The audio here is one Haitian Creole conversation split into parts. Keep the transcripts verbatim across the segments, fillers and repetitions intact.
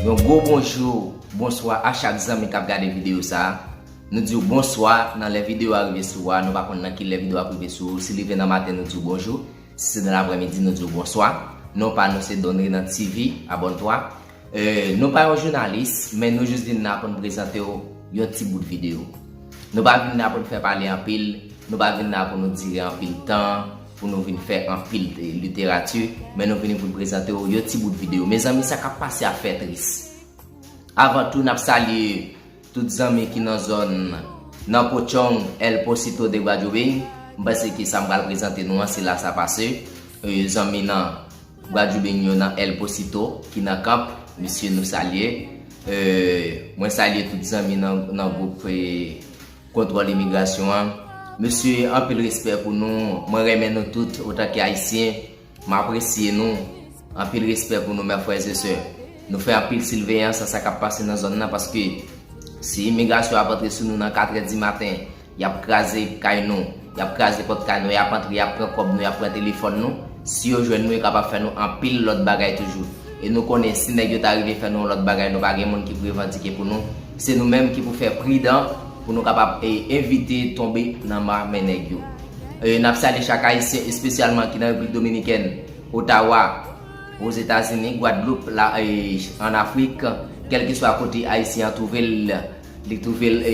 Yon gwo bonjou, bonswa a chak zanmi k ap gade videyo sa a. Nou di w bonswa nan lè videyo a rive sou ou a. Nou pa konn nan ki lè videyo a rive sou ou. Si li rive nan maten, nou di w bonjou. Si se nan laprèmidi, nou di w bonswa. Non pa nou se Donry nan T V, abòne twa. E, nou pa yon jounalis, men nou jis vin la pou n prezante w yon ti bout videyo. Nou pa vin la pou n fè pale anpil, nou pa vin la pou nou dire anpil tan, pou nou vin fè anpil, e, literati, men nou vini pou n prezante w yon ti bout videyo. Mezanmi, sa k ap pase a fè tris. Avan tou, n ap salye tout zanmi ki nan zòn, nan Pochong, El Pocito de Guadyobing. M panse ke sa m pral prezante nou an, se la sa pase. E, zanmi nan Gwadyoubing yo nan El Pocito, ki nan Kanp, mesye nou salye. E, mwen salye tout zanmi nan, nan gwoup, e, kontwòl imigrasyon an. Mesye, anpil respè pou nou. Mwen renmen nou tout otan ke Ayisyen. M apresye nou. Anpil respè pou nou, mè frè e sè. Nou fè anpil siveyans a sa k ap pase nan zòn nan, paske si imigrasyon ap antre sou nou nan katrè di maten, y ap kraze kay nou, y ap kraze pòt kay nou, y ap antre, y ap pran kòb nou, y ap pran telefòn nou. Si yo jwenn nou, yo kapab fè nou anpil lòt bagay toujou. E nou konnen si nèg yo ta rive fè nou yon lòt bagay, nou pa gen moun ki pou revandike pou nou. Se nou menm ki pou fè pridan pou nou kapab, e, evite tonbe nan ma men nèg yo. E, n ap salye chak Ayisyen, espesyalman ki nan Repiblik Dominikèn, Ottawa, Ozetazini, Gwadloup, la, e, ann Afrik, kèlkeswa kote Ayisyen an twouve l, li twouve l, e,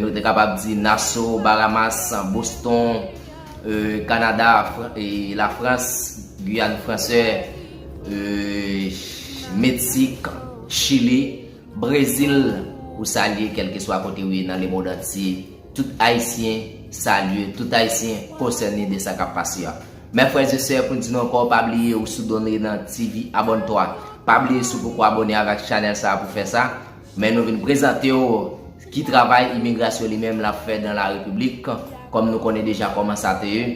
nou te kapab di Nassau, Bahamas, Boston, e, Kanada, Fran-, e, Lafrans, Giyàn Fransè, e, Meksik, Chili, Brezil, ou salye kèlkeswa kote ou ye nan lemonn antye. Tout Ayisyen salye, tout Ayisyen konsène de sa k ap pase a. Mè frè e sè, pou n di nou ankò, pa bliye ou sou Donry nan T V, abòne twa. Pa bliye si w poko abòne avèk chanèl sa a pou fè sa. Men nou vin prezante w ki travay imigrasyon li menm l ap fè dans la République, kòm nou konnen deja kòman sa te ye.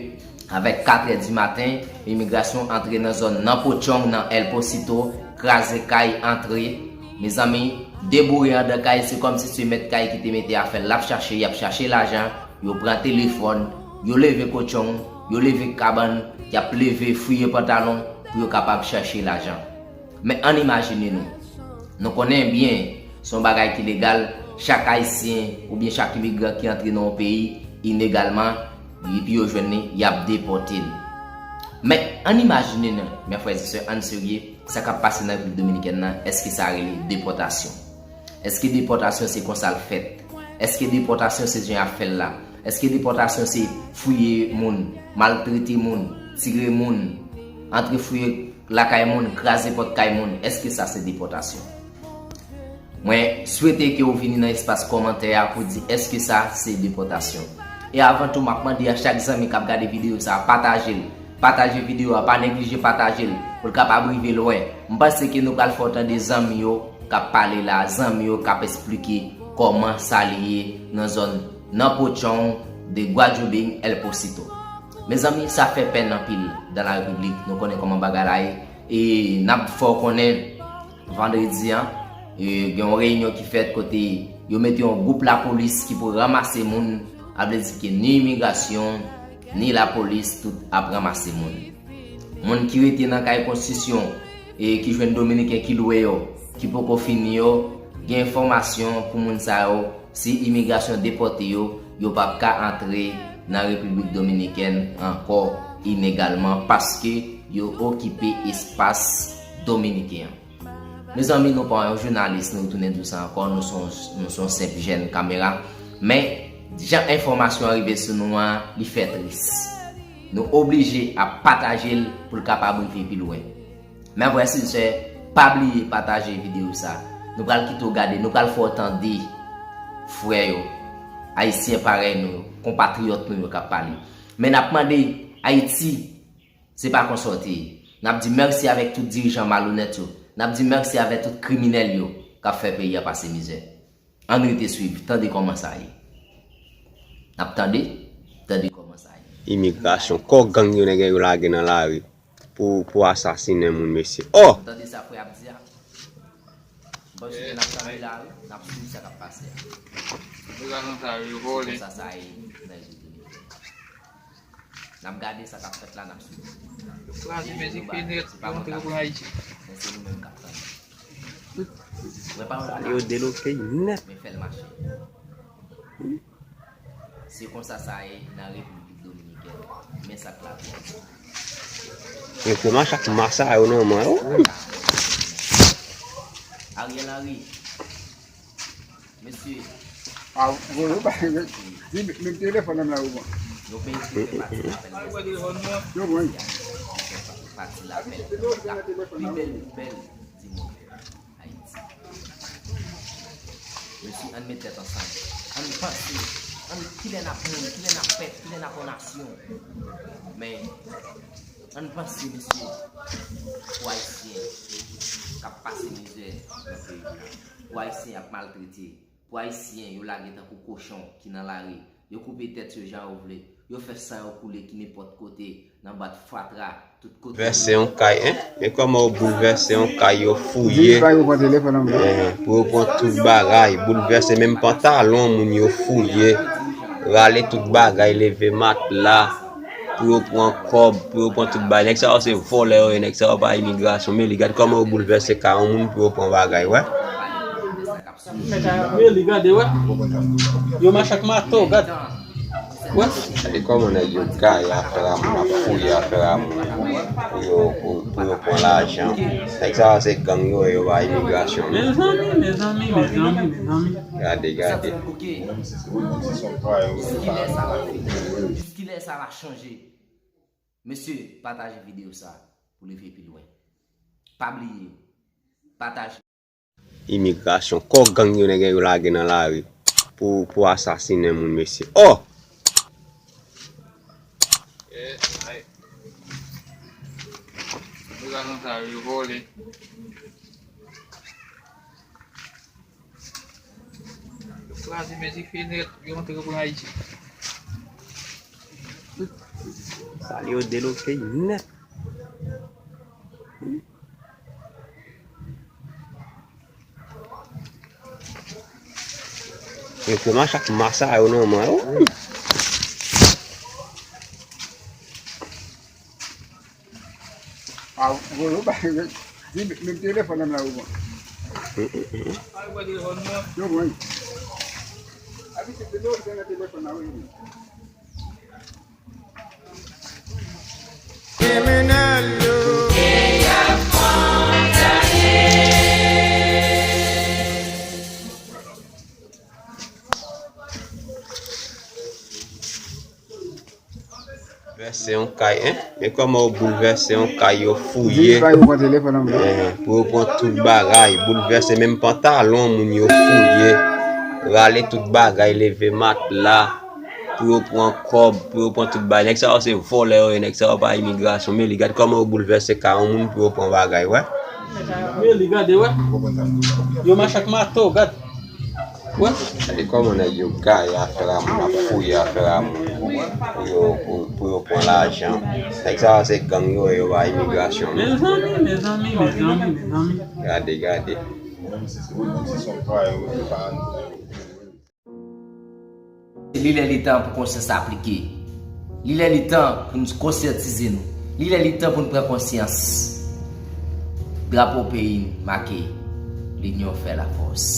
Avèk katrè di maten, imigrasyon antre nan zòn nan Pochong, nan El Pocito, kraze kay, antre. Mezanmi, deboure anndan kay, se kòmsi se mèt kay ki te mete afè l, l ap chache, y ap chache lajan, yo pran telefòn, yo leve kochon, yo leve kabann, y ap leve fouye pantalon pou yo kapab chache lajan. Men ann imajine nou. Nou konnen byen, se yon bagay ki legal, chak Ayisyen oubyen chak imigran ki antre nan yon peyi ilegalman, epi yo jwenn li, y ap depòte l. Men ann imajine nou, mè frè e sè, ann serye, sa k ap pase nan Repiblik Dominikèn nan, èske sa rele depòtasyon? Èske depòtasyon se konsa l fèt? Èske depòtasyon se jan y ap fè l la? Èske depòtasyon se fouye moun, maltrete moun, tire moun, antre fouye lakay moun, kraze pòt kay moun? Èske sa se depòtasyon? Mwen swete ke w vini nan espas kòmantè a pou di èske sa se depòtasyon. E avan tou, m ap mande a chak zanmi k ap gade videyo sa a, pataje l. Pataje videyo a, pa neglije pataje l pou l kapab rive lwen. M panse ke nou pral fè w tande zanmi yo k ap pale la, zanmi yo k ap esplike kòman sa li ye nan zòn, nan Pochon de Guadyobing, El Pocito. Mezanmi, sa fè pèn anpil dans la République. Nou konnen kòman bagay la ye. E n ap fè w konnen vandredi an, e, gen yon reyinyon ki fèt kote yo mete yon gwoup lapolis ki pou ranmase moun. A vle di ke ni imigrasyon, ni lapolis, tout ap ranmase moun. Moun ki rete nan kay konstrisyon e ki jwenn Dominiken ki lwe yo, ki poko fini yo, gen enfòmasyon pou moun sa yo, si imigrasyon depòte yo, yo p ap ka antre nan Repiblik Dominikèn ankò ilegalman paske yo okipe espas dominiken an. Mezanmi, nou pa yon jounalis, nou retounen di w sa ankò, nou se yon, nou se yon senp jèn kamera. Men, jan enfòmasyon an rive sou nou an, li fè tris. Nou oblije ap pataje l pou l kapab rive pi lwen. Mè frè e sè, pa bliye pataje videyo sa. Nou pral kite w gade, nou pral fè w tande frè yo, Ayisyen parèy nou yo, konpatriyòt nou yo k ap pale. Men n ap mande Ayiti, se pa konsa w te ye. N ap di mèsi avèk tout dirijan malonèt yo. N ap di mèsi avèk tout kriminèl yo k ap fè peyi a pase mizè. Ann rete swiv, tande kòman sa ye. N ap tande, tande kòman sa ye. Imigrasyon, kò gang yo nèg yo lage nan lari pou, pou asasinen moun, mesye. Oh! Tande sa frè ap di a. Bon, si n ap tande la, wi, n ap swiv sa k ap pase a. Imigrasyon sa yo vole. Konsa sa ye nan Repiblik Dominikèn. N ap gade sa k ap fèt la, n ap swiv. Yo kraze mezi ki nèt, yo antre pou Ayiti. Men se nou menm k ap tande. Tout Wè pa yon Sa yo deloke nèt. Men fè l mache. Se konsa sa ye nan Repiblik Dominikèn. Men sa k lavi a di. Yo pran chak masa yo nan men yo. Ariel Henry. Mesye. A, bon, yo pa, di, menm telefòn nan la, ou bon. Yo peye ki fè pati lapèl. Yo bon. Pati lapèl. Pi bèl nouvèl di mond. Ayiti. Mesye, ann met tèt ansanm. Ann panse. Ann, kilè n ap moun, kilè n ap pèp, kilè n ap yon nasyon. Men, ann panse, mesye, pou Ayisyen k ap pase mizè nan peyi a. Pou Ayisyen y ap maltrete. Pou Ayisyen, yo lage tankou kochon ki nan lari. Yo koupe tèt yo jan yo vle. Yo fè san yo koule ki nenpòt kote, nan bwat fatra, tout kote. Boulvèse yon kay, en? Men kòman yo boulvèse yon kay, yo fouye, eh, pou yo pran tout bagay, boulvèse menm pantalon moun yo fouye, rale tout bagay, leve matla, pou yo pran kòb, pou yo pran tout bagay. Nèg sa yo se vòlè yo ye, nèg sa yo pa imigrasyon. Men li gad kòman yo boulvèse kay yon moun pou yo pran bagay, wè. Meli, gade, wè. Yo mache ak mato, gad. Wè. Gade kòman nèg yo gaye afè a moun, ap fouye afè a moun pou yo, pou, pou yo pran lajan. Nèg sa yo se gang yo ye, yo pa imigrasyon, non. Mezanmi, mezanmi, mezanmi, mezanmi. Gade, gade. Jiskilè sa va fini? Jiskilè sa va chanje? Mesye, pataje videyo sa pou li rive pi lwen. Pa bliye, pataje. Imigrasyon, kò gang yo nèg yo lage nan lari pou, pou asasinen moun, mesye. Oh! Eh, ay. Imigrasyon sa yo vòlè. Yo kraze mezi fenèt, yo antre pran Ayiti. Sa yo deloke nèt. Yo pran chak masa yo nan men yo. A, bon, yo pa, di, menm telefòn nan la, ou bon. Yo bon. Abitid de nou, se nan telefòn nan, wi. Kriminèl yo. Boulvèse yon kay, en? Men kòman yo boulvèse yon kay, yo fouye, eh, pou yo pran tout bagay, boulvèse menm pantalon moun yo fouye, rale tout bagay, leve matla, pou yo pran kòb, pou yo pran tout bagay. Nèg sa yo se vòlè yo ye, nèg sa yo pa imigrasyon. Men li gad kòman yo boulvèse kay yon moun pou yo pran bagay, wè. Men li gade, wè. Yo mache ak mato, gad. Wè. Gade kòman nèg yo gaye afè a moun, ap fouye afè a moun pou, pou yo, pou, pou yo pran lajan. Nèg sa yo se gang yo ye, yo pa imigrasyon, non. Mezanmi, mezanmi, mezanmi, mezanmi. Gade, gade. Li lè li tan pou konsyans aplike. Li lè li tan pou n konsyantize nou. Li lè li tan pou n pran konsyans. Drapo peyi n make, linyon fè lafòs.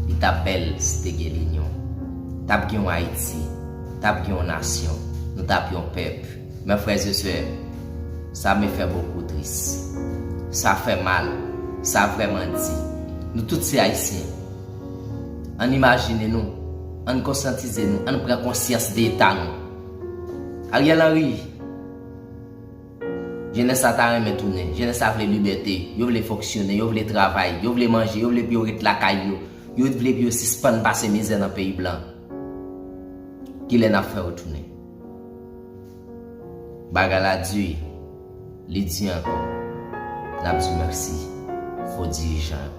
Li t ap bèl si te gen linyon. T ap gen yon Ayiti. T ap gen yon nasyon. Nou t ap yon pèp. Mes frères et sœurs, ça me fait beaucoup triste. Sa fè mal. Sa vrèman di. Nou tout se Ayisyen. Ann imajine nou, ann konsyantize nou, ann pran konsyans de eta nou. Ariel Henry, jenès la ta renmen tounen, jenès la vle libète, yo vle fonksyone, yo vle travay, yo vle manje, yo vle pou yo ret lakay yo, yo vle pou yo sispann pase mizè nan peyi blan. Kilè n ap fè yo tounen? Bagay la di, li di ankò. N ap di mèsi fo dirijan yo.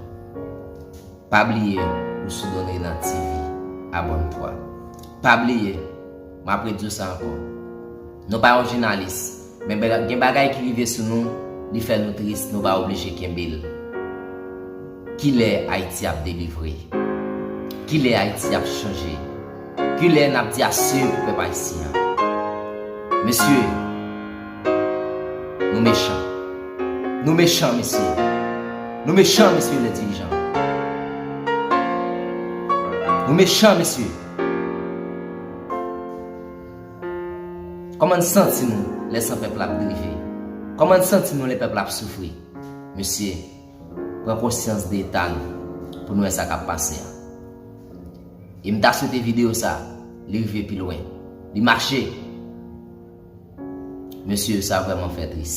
Pa bliye ou sou Don Renan T V, abòne twa. Pa bliye, m ap redi w sa ankò. Nou pa yon jounalis, men bèl-, gen bagay ki rive sou nou, li fè nou tris, nou pa oblije kenbe l. Kilè Ayiti ap delivre? Kilè Ayiti ap chanje? Kilè n ap di ase pou pèp ayisyen an? Mesye, nou mechan. Nou mechan, mesye. Nou mechan, mesye lè dirijan. Nou mechan, mesye. Kòman n santi nou lè san pèp la ap drive? Kòman n santi nou lè pèp la ap soufri? Mesye, pran konsyans de eta nou pou nou wè sa k ap pase a. E m ta swete videyo sa, li rive pi lwen. Li mache. Mesye, sa vrèman fè tris.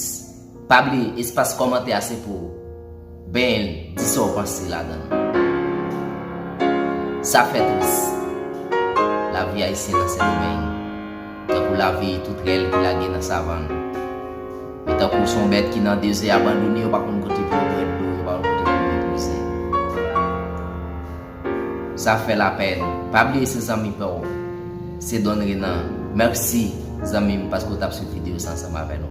Pa bliye, espas kòmantè a se pou w. Benyen l, di sa w panse ladan l. Sa fè tris. Lavi ayisyen nan Sendomeng. Tankou lavi toutrèl ki lage nan savann. Yo tankou se yon bèt ki nan dezè abandone, yo pa konn kote pou yo bwè dlo, yo pa konn kote pou yo repoze. Sa fè lapèn. Pa bliye se zanmi pa w. Se Don Renan. Mèsi, zanmi m, paske w t ap swiv videyo sa ansanm avè nou.